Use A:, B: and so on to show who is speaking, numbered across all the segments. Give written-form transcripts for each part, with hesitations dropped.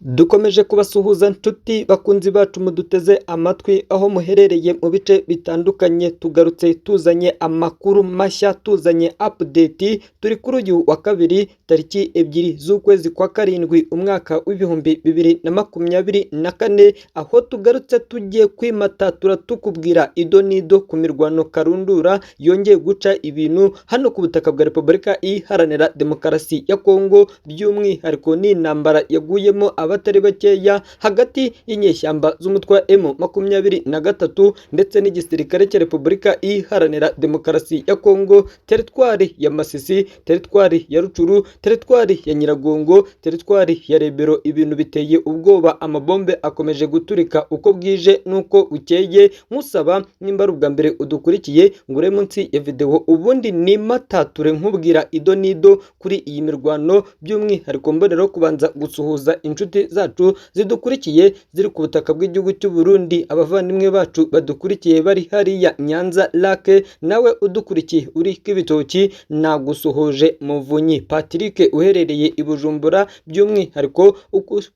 A: Dukomeje kubasuhuza nshuti bakunzi bacu muduteze amatwi aho muherereye mu bice bitandukanye, tugarutse tuzanye amakuru mashya, tuzanye update. Turi kuri uyu wa kabiri tariki 2 z'ukwezi kwa 7 umwaka w'2024, aho tugarutse tugiye kwimatatura tukubwira ido n'ido ku mirwano karundura yongeye guca ibintu hano ku butaka bwa Repubulika Iharanira Demokarasi ya Kongo, by'umwihariko ni intambara yaguyemo abatari bakeya hagati y'inyeshyamba z'umutwe wa M23 ndetse n'igisirikare cya Repubulika Iharanira Demokarasi ya Kongo, teritwari ya Masisi, teritwari ya Rucuru, teritwari ya Nyiragongo, teritwari ya Rebero. Ibintu biteye ubwoba, amabombe akomeje guturika uko bwije n'uko bukeye. Nkusaba nimba ari ubwa mbere udukurikiye ngo ure munsi ya videwo ubundi nimatature nkubwira ido n'ido kuri iyi mirwano, by'umwihariko mboneraho kubanza gusuhuza inshuti zacu zidukurikiye ziri ku butaka bw'igihugu cy'u Burundi, abavandimwe bacu badukurikiye bari hariya Nyanza Lake, nawe udukurikiye uri Kibitoki nagusuhuje. Muvunyi Patrick uherereye i Bujumbura, by'umwihariko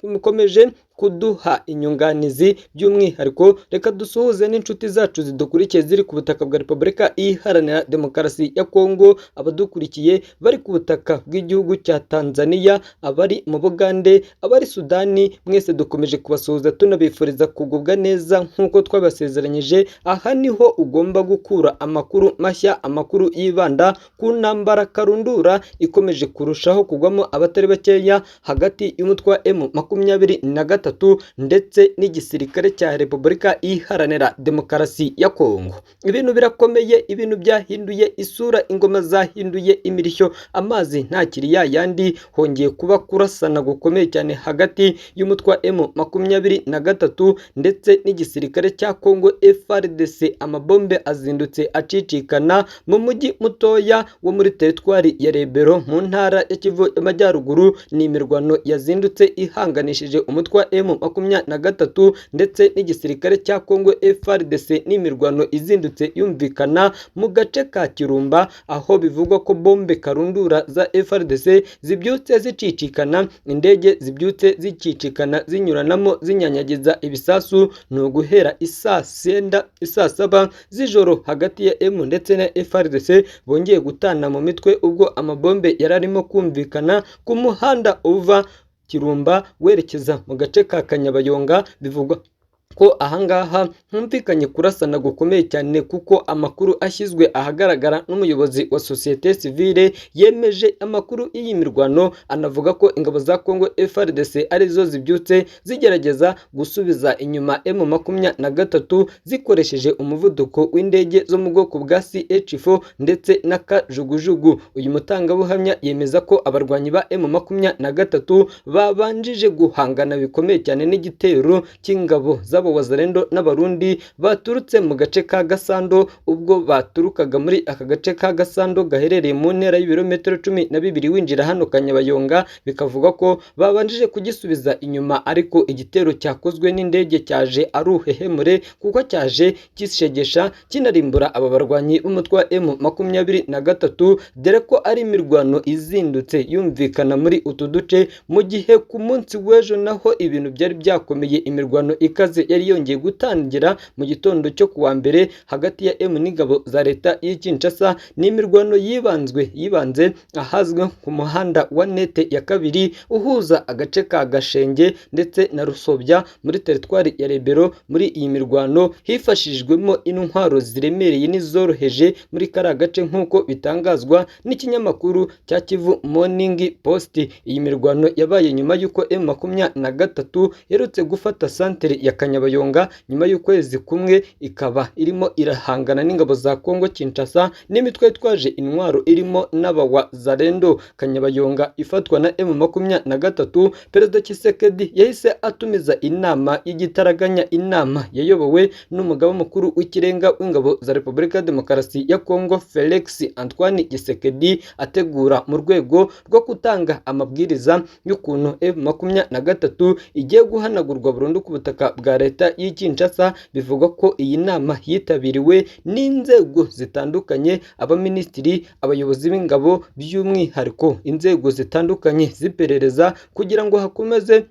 A: ukomeje kuduha inyunganizi. By'umwihariko reka dusuhuze n'inshuti zacu zidukurikiye ziri ku butaka bwa Repubulika Iharanira Demokarasi ya Kongo, abadukurikiye bari ku butaka bw'igihugu cya Tanzania, abari mu Bugande, abari Sudani, mwese dukomeje kubasuhuza tunabifuriza kugubwa neza nk'uko twabasezeranyije. Aha niho ugomba gukura amakuru mashya, amakuru yibanda ku ntambara karundura ikomeje kurushaho kugwamo abatari bakeya hagati y'umutwe wa M23 ndetse n'igisirikare cya Repubulika Iharanira Demokarasi ya Kongo. Ibintu birakomeye, ibintu byahinduye isura, ingoma zahinduye imirishyo, amazi ntakiri ya yandi, hongeye kuba kurasana gukomeye cyane hagati y'umutwe wa M23 ndetse n'igisirikare cya Kongo FARDC. Amabombe azindutse acicikana mu mujyi mutoya wo muri teritwari ya Rebero mu ntara ya Kivu y'Amajyaruguru. Ni imirwano yazindutse ihanganishije umutwe wa M23 ndetse n'igisirikare cya Kongo FARDC. N'imirwano izindutse yumvikana mu gace ka Kirumba, aho bivugwa ko bombe karundura za FARDC zibyutse zicicikana, indege zibyutse zicicikana zinyuranamo zinyanyagiza ibisasu. Ni uguhera isaa 9 isaa 7 z'ijoro hagati ya M ndetse na FARDC bongeye gutana mu mitwe, ubwo amabombe yari arimo kumvikana ku muhanda uva Kirumba werekeza mu gace ka Kanyabayonga. Bivugwa ko ahangaha humvikanye kurasana gukomeye cyane, kuko amakuru ashyizwe ahagaragara n'umuyobozi wa sosiyete sivile yemeje amakuru y'iyi mirwano, anavuga ko ingabo za Kongo FARDC arizo zibyutse zigerageza gusubiza inyuma M23 zikoresheje umuvuduko w'indege zo mu bwoko bwa CH4 ndetse na kajugujugu. Uyu mutangabuhamya yemeza ko abarwanyi ba M23 babanjije guhangana bikomeye cyane n'igitero cy'ingabo z'abo Wazalendo n'Abarundi baturutse mu gace ka Gasando, ubwo baturukaga muri aka gace ka Gasando gaherereye mu ntera y'ibirometero 12 winjira hano Kanyabayonga. Bikavuga ko babanjije kugisubiza inyuma, ariko igitero cyakozwe n'indege cyaje ari uruhehemure, kuko cyaje kishegesha kinarimbura aba barwanyi b'umutwe wa M23, dore ko ari imirwano izindutse yumvikana muri utu duce, mu gihe ku munsi w'ejo naho ibintu byari byakomeye, imirwano ikaze yari yongeye gutangira mu gitondo cyo kuwa mbere hagati ya M n'ingabo za leta y'i Kinshasa. Ni imirwano yibanze ahazwi ku muhanda wa Nete ya kabiri uhuza agace ka Gashenge ndetse na Rusobya muri teritwari ya Rebero. Muri iyi mirwano hifashishijwemo intwaro ziremereye n'izoroheje muri kariya gace, nk'uko bitangazwa n'ikinyamakuru cya Kivu Morning Post. Iyi mirwano yabaye nyuma y'uko M23 iherutse gufata santere ya Kanyabayonga nyuma y'ukwezi kumwe, ikaba irimo irahangana n'ingabo za Kongo Kinshasa n'imitwe yitwaje intwaro irimo n'abawazalendo. Kanyabayonga ifatwa na M23, Perezida Tshisekedi yahise atumiza inama y'igitaraganya, inama yayobowe n'umugaba mukuru w'ikirenga w'ingabo za Repubulika ya Demokarasi ya Kongo Felix Antoine Tshisekedi, ategura mu rwego rwo gutanga amabwiriza y'ukuntu M23 igiye guhanagurwa burundu ku butaka bwa leta y'i Kinshasa. Bivugwa ko iyi nama yitabiriwe n'inzego zitandukanye, abaminisitiri, abayobozi b'ingabo, by'umwihariko inzego zitandukanye z'iperereza, kugira ngo hakomeze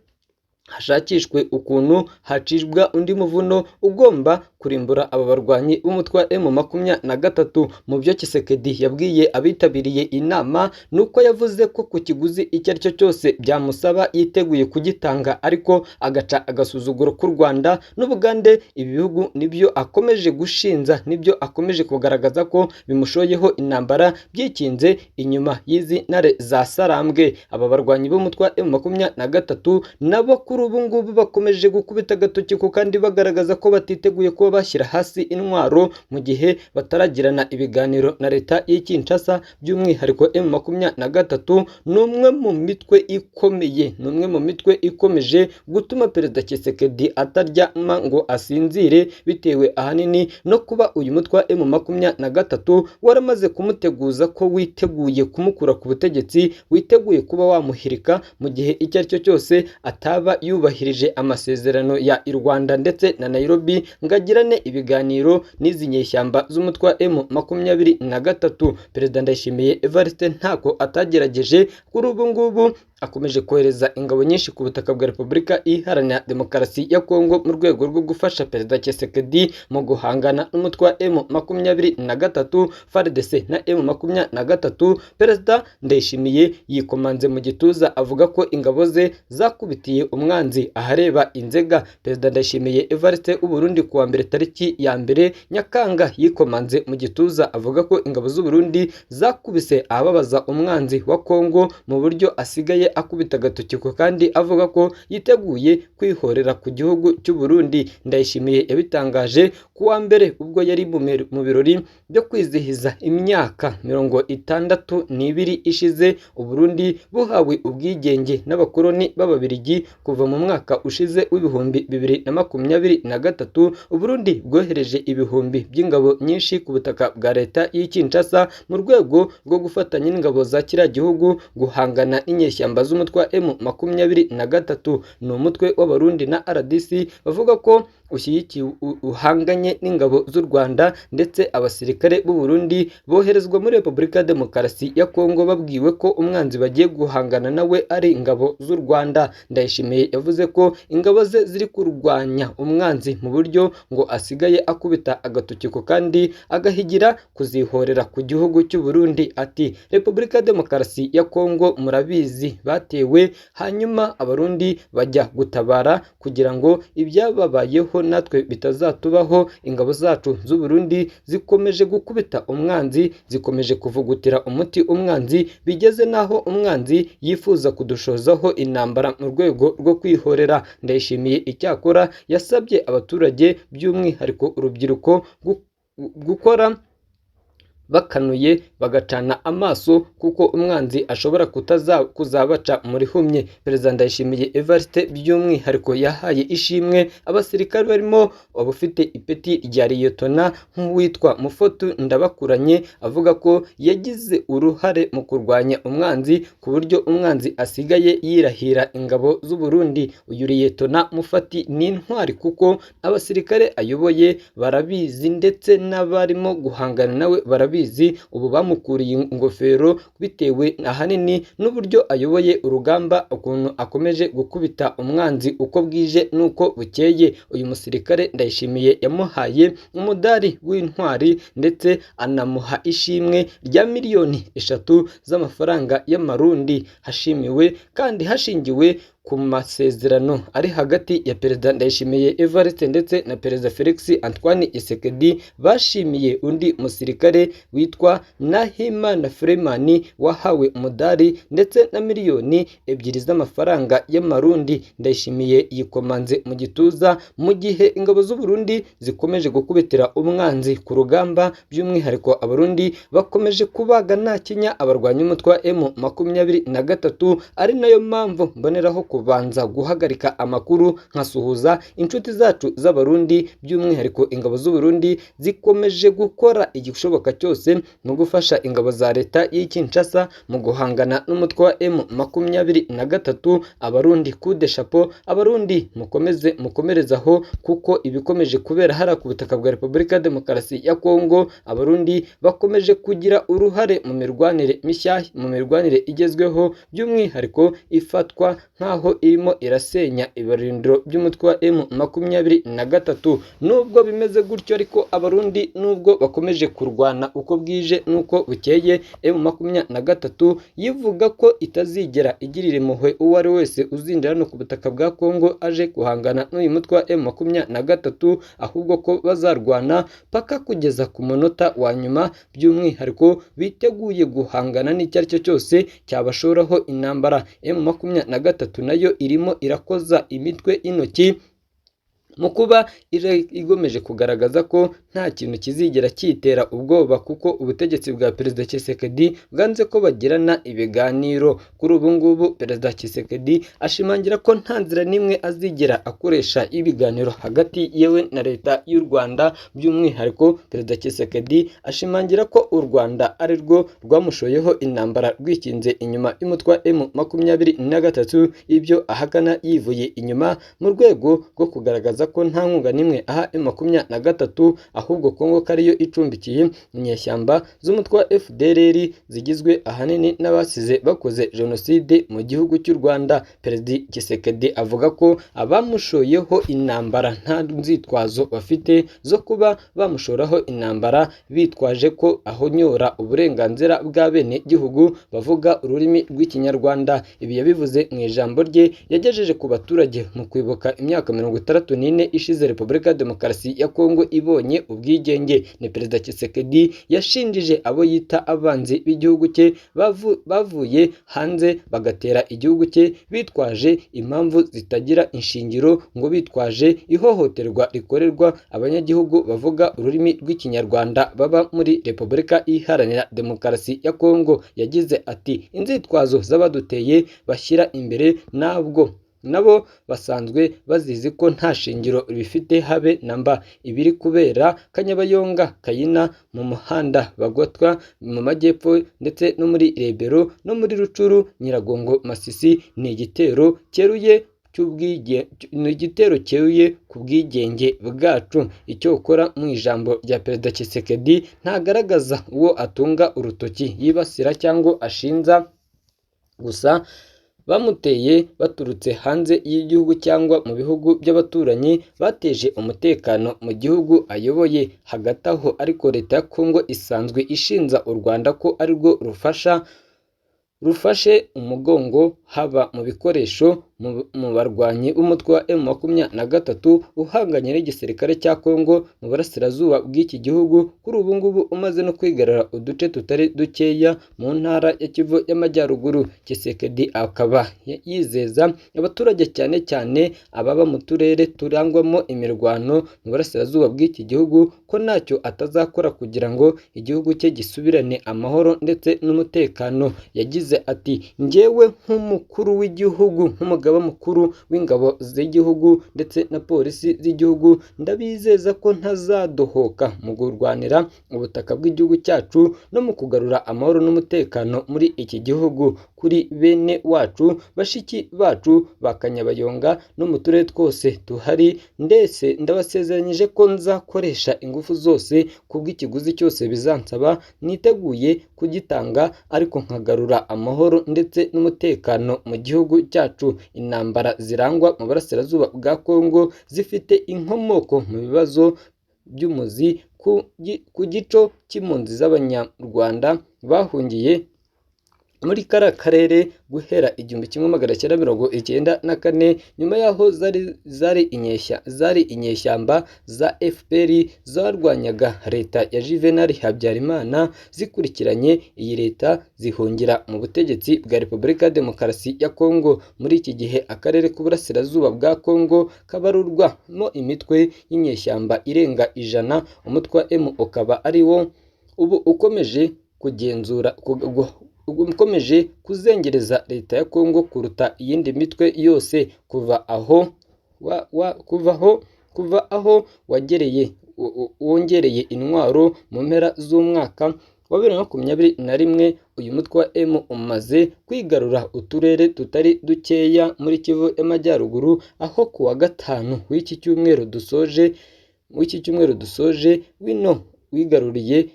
A: Hashakishwe ukuntu hacibwa undi muvuno ugomba kurimbura aba barwanyi b'umutwe wa M23. Mu byo Tshisekedi yabwiye abitabiriye inama ni uko yavuze ko ku kiguzi icyo ari cyo cyose byamusaba yiteguye kugitanga, ariko agaca agasuzuguro k'u Rwanda n'Ubugande. Ibi bihugu nibyo akomeje gushinza, nibyo akomeje kugaragaza ko bimushoyeho intambara byikinze inyuma y'izi ntare za Sarambwe. Aba barwanyi b'umutwe wa M23 nabo kuri ubu ngubu bakomeje gukubita agatoki ku kandi bagaragaza ko batiteguye kuba bashyira hasi intwaro mu gihe bataragirana ibiganiro na leta y'i Kinshasa. By'umwihariko M23 ni umwe mu mitwe ikomeye, ni umwe mu mitwe ikomeje gutuma Perezida Tshisekedi ataryama ngo asinzire, bitewe ahanini no kuba uyu mutwe wa M23 waramaze kumuteguza ko witeguye kumukura ku butegetsi, witeguye kuba wamuhirika mu gihe icyo ari cyo cyose ataba yubahirije amasezerano ya i Rwanda ndetse na Nairobi ngo agirane ibiganiro n'izi nyeshyamba z'umutwe wa M23. Perezida Ndayishimiye Evariste ntako atagerageje, kuri ubu ngubu akomeje kohereza ingabo nyinshi ku butaka bwa Repubulika Iharanira Demokarasi ya Kongo mu rwego rwo gufasha Perezida Tshisekedi mu guhangana n'umutwe wa M23, FARDC na M23. Perezida Ndayishimiye yikomanze mu gituza avuga ko ingabo ze zakubitiye umwanzi ahareba inzega. Perezida Ndayishimiye Evariste w'u Burundi kuwa mbere tariki ya 1 Nyakanga yikomanze mu gituza avuga ko ingabo z'u Burundi zakubise ababaza umwanzi wa Kongo mu buryo asigaye akubita agatoki kandi avuga ko yiteguye kwihorera ku gihugu cy'u Burundi. Ndayishimiye yabitangaje kuwa mbere ubwo yari mu birori byo kwizihiza imyaka 62 ishize u Burundi buhawe ubwigenge n'abakoloni b'Ababiligi. Kuva mu mwaka ushize w'2023 u Burundi bwohereje ibihumbi by'ingabo nyinshi ku butaka bwa leta y'i Kinshasa mu rwego rwo gufatanya n'ingabo za kiriya gihugu guhangana n'inyeshyamba z'umutwe wa M23. Ni umutwe w'Abarundi na RDC bavuga ko ushyigikiye uhanganye n'ingabo z'u Rwanda, ndetse abasirikare b'u Burundi boherezwa muri Repubulika ya Demokarasi ya Kongo babwiwe ko umwanzi bagiye guhangana nawe ari ingabo z'u Rwanda. Ndayishimiye yavuze ko ingabo ze ziri kurwanya umwanzi mu buryo ngo asigaye akubita agatoki kandi agahigira kuzihorera ku gihugu cy'u Burundi. Ati Repubulika ya Demokarasi ya Kongo murabizi batewe, hanyuma Abarundi bajya gutabara kugira ngo ibyababayeho natwe bitazatubaho. Ingabo zacu z'u Burundi zikomeje gukubita umwanzi, zikomeje kuvugutira umuti umwanzi, bigeze naho umwanzi yifuza kudushozaho intambara mu rwego rwo kwihorera. Ndayishimiye icyakora yasabye abaturage by'umwihariko urubyiruko gukora bakanuye bagacana amaso kuko umwanzi ashobora kuzabaca muri humye. Perezida Ndayishimiye Evariste by'umwihariko yahaye ishimwe abasirikare barimo abafite ipeti rya liyetona nk'uwitwa Mufotu Ndabakuranye, avuga ko yagize uruhare mu kurwanya umwanzi ku buryo umwanzi asigaye yirahira ingabo z'u Burundi. Uyu liyetona Mufati ni intwari kuko abasirikare ayoboye barabizi ndetse n'abarimo guhangana nawe barabizi. Ubu bamukuriye ingofero bitewe ahanini n'uburyo ayoboye urugamba, ukuntu akomeje gukubita umwanzi uko bwije n'uko bukeye. Uyu musirikare Ndayishimiye yamuhaye umudari w'intwari ndetse anamuha ishimwe rya 3 miliyoni z'amafaranga y'Amarundi. Hashimiwe kandi hashingiwe ku masezerano ari hagati ya Perezida Ndayishimiye Evariste ndetse na Perezida Felix Antoine Tshisekedi, bashimiye undi musirikare witwa Nahimana Freeman wahawe umudari ndetse na 2 miliyoni z'amafaranga y'Amarundi. Ndayishimiye yikomanze mu gituza mu gihe ingabo z'u Burundi zikomeje gukubitira umwanzi ku rugamba, by'umwihariko Abarundi bakomeje kubaga nta kinya abarwanya umutwe wa M23, ari nayo mpamvu mboneraho kubanza guhagarika amakuru nkasuhuza inshuti zacu z'Abarundi, by'umwihariko ingabo z'u Burundi zikomeje gukora igishoboka cyose mu gufasha ingabo za leta y'i Kinshasa mu guhangana n'umutwe wa M23. Abarundi kude chapeau, Abarundi mukomeze mukomerezaho kuko ibikomeje kubera hariya ku butaka bwa Repubulika ya Demokarasi ya Kongo, Abarundi bakomeje kugira uruhare mu mirwanire mishya, mu mirwanire igezweho, by'umwihariko ifatwa nk'aho aho irimo irasenya ibirindiro by'umutwe wa M23. Nubwo bimeze gutyo ariko Abarundi nubwo bakomeje kurwana uko bwije n'uko bukeye, M23 yivuga ko itazigera igirira impuhwe uwo ari wese uzinjira no ku butaka bwa Kongo aje guhangana n'uyu mutwe wa M23, ahubwo ko bazarwana paka kugeza ku munota wa nyuma. By'umwihariko biteguye guhangana n'icyo ari cyo cyose cyabashoraho intambara. M23 nayo irimo irakoza imitwe intoki mu kuba igomeje kugaragaza ko nta kintu kizigera kitera ubwoba, kuko ubutegetsi bwa Perezida Tshisekedi bwanze ko bagirana ibiganiro. Kuri ubu ngubu Perezida Tshisekedi ashimangira ko nta nzira n'imwe azigera akoresha ibiganiro hagati yewe na leta y'u Rwanda. By'umwihariko Perezida Tshisekedi ashimangira ko u Rwanda ari rwo rwamushoyeho intambara rwikinze inyuma y'umutwe wa M23, ibyo ahakana yivuye inyuma mu rwego rwo kugaragaza ko nta nkunga n'imwe aha M23, ahubwo Kongo ko ariyo icumbikiye inyeshyamba z'umutwe wa FDLR zigizwe ahanini n'abasize bakoze jenoside mu gihugu cy'u Rwanda. Perezida Tshisekedi avuga ko abamushoyeho intambara nta nzitwazo bafite zo kuba bamushoraho intambara, bitwaje ko ahonyora uburenganzira bwa bene gihugu bavuga ururimi rw'Ikinyarwanda. Ibi yabivuze mu ijambo rye yagejeje ku baturage mu kwibuka imyaka 64 ishize Repubulika ya Demokarasi ya Kongo ibonye ubwigenge. Ni Perezida Tshisekedi yashinjije abo yita abanzi b'igihugu cye bavuye hanze bagatera igihugu cye bitwaje impamvu zitagira inshingiro, ngo bitwaje ihohoterwa rikorerwa abanyagihugu bavuga ururimi rw'Ikinyarwanda baba muri Repubulika Iharanira Demokarasi ya Kongo. Yagize ati: inzitwazo z'abaduteye bashyira imbere ntabwo nabo basanzwe bazizi ko nta shingiro bifite habe na mba. Ibiri kubera Kanyabayonga, Kayina, mu muhanda Bagotwa mu majyepfo ndetse no muri Rebero no muri Rucuru, Nyiragongo, Masisi ni igitero cyeruye ni igitero cyeruye ku bwigenge bwacu. Icyokora mu ijambo rya Perezida Tshisekedi ntagaragaza uwo atunga urutoki yibasira cyangwa ashinja, gusa bamuteye baturutse hanze y'igihugu cyangwa mu bihugu by'abaturanyi bateje umutekano mu gihugu ayoboye. Hagati aho ariko leta ya Kongo isanzwe ishinja u Rwanda ko arirwo rufashe umugongo haba mu bikoresho mu barwanyi b'umutwe wa M23 uhanganye n'igisirikare cya Kongo mu burasirazuba bw'iki gihugu, kuri ubu ngubu umaze no kwigarura uduce tutari dukeya mu ntara ya Kivu y'Amajyaruguru. Tshisekedi akaba yizeza abaturage cyane cyane ababa mu turere turangwamo imirwano mu burasirazuba bw'iki gihugu ko ntacyo atazakora kugira ngo igihugu cye gisubirane amahoro ndetse n'umutekano. Yagize ati: njyewe nk'umukuru w'igihugu, nk'umugaba mukuru w'ingabo z'igihugu ndetse na polisi z'igihugu, ndabizeza ko ntazadohoka mu kurwanira ubutaka bw'igihugu cyacu no mu kugarura amahoro n'umutekano muri iki gihugu kuri bene wacu, bashiki bacu ba Kanyabayonga no mu turere twose tuhari. Ndetse ndabasezeranyije ko nzakoresha ingufu zose kubw'ikiguzi cyose bizansaba, niteguye kugitanga ariko nkagarura amahoro ndetse n'umutekano mu gihugu cyacu. Intambara zirangwa mu burasirazuba bwa Kongo zifite inkomoko mu bibazo by'umuzi ku gico cy'impunzi z'Abanyarwanda bahungiye muri kariya karere guhera 1994, nyuma y'aho zari inyeshyamba za FPR zarwanyaga leta ya Juvenal Habyarimana zikurikiranye iyi leta zihungira mu butegetsi bwa Repubulika ya Demokarasi ya Kongo. Muri iki gihe akarere k'uburasirazuba bwa Kongo kabarurwamo imitwe y'inyeshyamba irenga 100, umutwe wa M ukaba ari wo ubu ukomeje kugenzura ukomeje kuzengereza leta ya Kongo kuruta iyindi mitwe yose kuva aho wagereye wongereye intwaro mu mpera z'umwaka wa 2021. Uyu mutwe wa M umaze kwigarura uturere tutari dukeya muri Kivu y'Amajyaruguru, aho ku wa gatanu w'iki cyumweru dusoje wino wigaruriye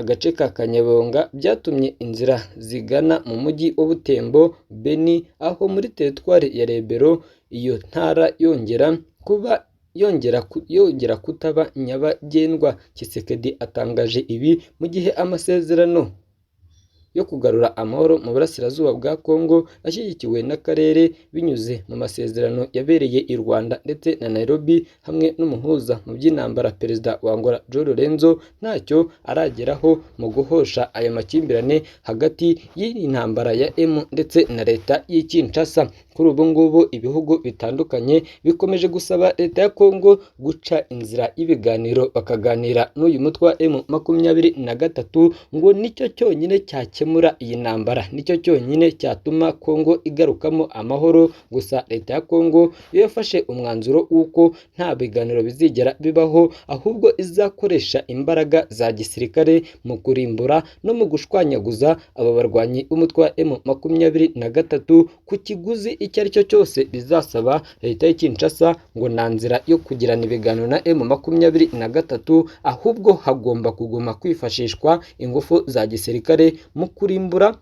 A: Agace ka Kanyabonga byatumye inzira zigana mu mujyi wa Butembo, Beni, aho muri teritwari ya Rebero iyo ntara yongera kuba yongera kutaba nyabagendwa. Tshisekedi atangaje ibi mu gihe amasezerano yo kugarura amahoro mu burasirazuba bwa Kongo ashyigikiwe n'akarere binyuze mu masezerano yabereye i Rwanda ndetse na Nairobi hamwe n'umuhuza mu by'intambara Perezida wa Angola João Lourenço ntacyo arageraho mu guhosha aya makimbirane hagati y'iyi ntambara ya M ndetse na leta y'i Kinshasa. Kuri ubu ngubu ibihugu bitandukanye bikomeje gusaba leta ya Kongo guca inzira y'ibiganiro bakaganira n'uyu mutwe wa M23 ngo nicyo cyonyine cyakemura iyi ntambara, nicyo cyonyine cyatuma Kongo igarukamo amahoro. Gusa leta ya Kongo yo yafashe umwanzuro w'uko nta biganiro bizigera bibaho, ahubwo izakoresha imbaraga za gisirikare mu kurimbura no mu gushwanyaguza aba barwanyi b'umutwe wa M23 ku kiguzi icyo ari cyo cyose bizasaba leta y'i Kinshasa. Ngo nta nzira yo kugirana ibiganiro na M23, ahubwo hagomba kuguma kwifashishwa ingufu za gisirikare mu kurimbura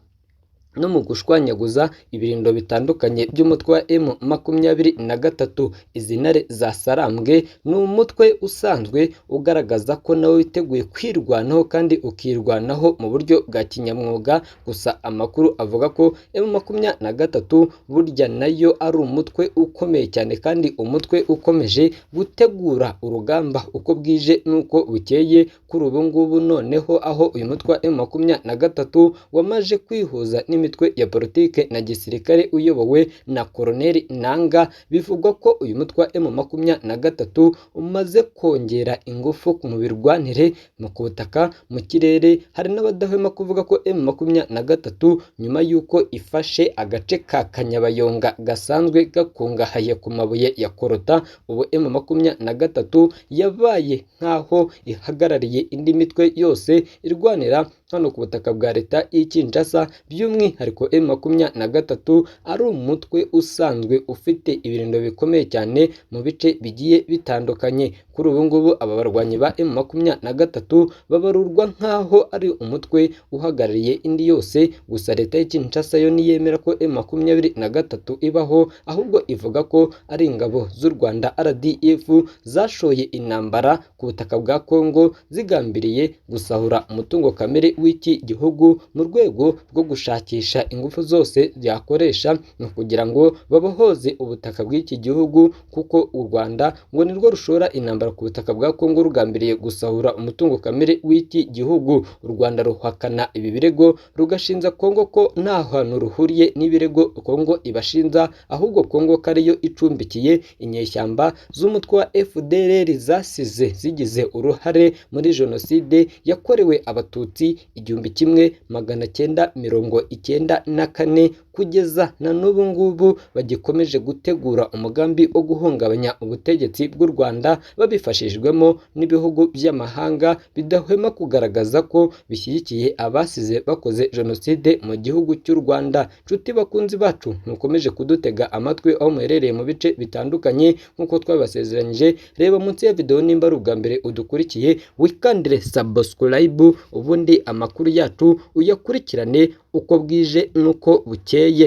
A: no mu gushwanyaguza ibirindo bitandukanye by'umutwe wa M23. Izi ntare za Sarambwe ni umutwe usanzwe ugaragaza ko nawe witeguye kwirwanaho kandi ukirwanaho mu buryo bwa kinyamwuga. Gusa amakuru avuga ko M23 burya nayo ari umutwe ukomeye cyane kandi umutwe ukomeje gutegura urugamba uko bwije n'uko bukeye. Kuri ubu ngubu noneho aho uyu mutwe wa M23 wamaze kwihuza n'imitwe ya politike na gisirikare uyobowe na Colonel Nanga, bivugwa ko uyu mutwe wa M23 umaze kongera ingufu mu birwanire mu butaka, mu kirere. Hari n'abadahwema kuvuga ko M23 nyuma y'uko ifashe agace ka Kanyabayonga gasanzwe gakungahaye ku mabuye ya korota, ubu M23 yabaye nk'aho ihagarariye indi mitwe yose irwanira hano ku butaka bwa leta y'i Kinshasa. By'umwihariko M23 ari umutwe usanzwe ufite ibirindo bikomeye cyane mu bice bigiye bitandukanye. Kuri ubu ngubu aba barwanyi ba M23 babarurwa nk'aho ari umutwe uhagarariye indi yose. Gusa leta y'i Kinshasa yo ntiyemera ko M23 ibaho, ahubwo ivuga ko ari ingabo z'u Rwanda RDF zashoye intambara ku butaka bwa Kongo zigambiriye gusahura umutungo kamere w'iki gihugu mu rwego rwo gushakisha ingufu zose byakoresha mu kugira ngo babohoze ubutaka bw'iki gihugu, kuko u Rwanda ngo nirwo rushora intambara ku butaka bwa Kongo rugambiriye gusahura umutungo kamere w'iki gihugu. U Rwanda ruhakana ibi birego, rugashinja Kongo ko nta hantu ruhuriye n'ibirego Kongo ibashinja, ahubwo Kongo ko ariyo icumbikiye inyeshyamba z'umutwe wa FDLR zasize zigize uruhare muri jenoside yakorewe Abatutsi 1994 kugeza na n'ubu ngubu bagikomeje gutegura umugambi wo guhungabanya ubutegetsi bw'u Rwanda babifashijwemo n'ibihugu by'amahanga bidahwema kugaragaza ko bishyigikiye abasize bakoze jenoside mu gihugu cy'u Rwanda. Nshuti bakunzi bacu, mukomeje kudutega amatwi aho muherereye mu bice bitandukanye, nk'uko twabibasezeranyije, reba munsi ya video nimba ari ubwa mbere udukurikiye, wikandire subscribe, ubundi amakuru yacu uyakurikirane uko bwije n'uko bukeye.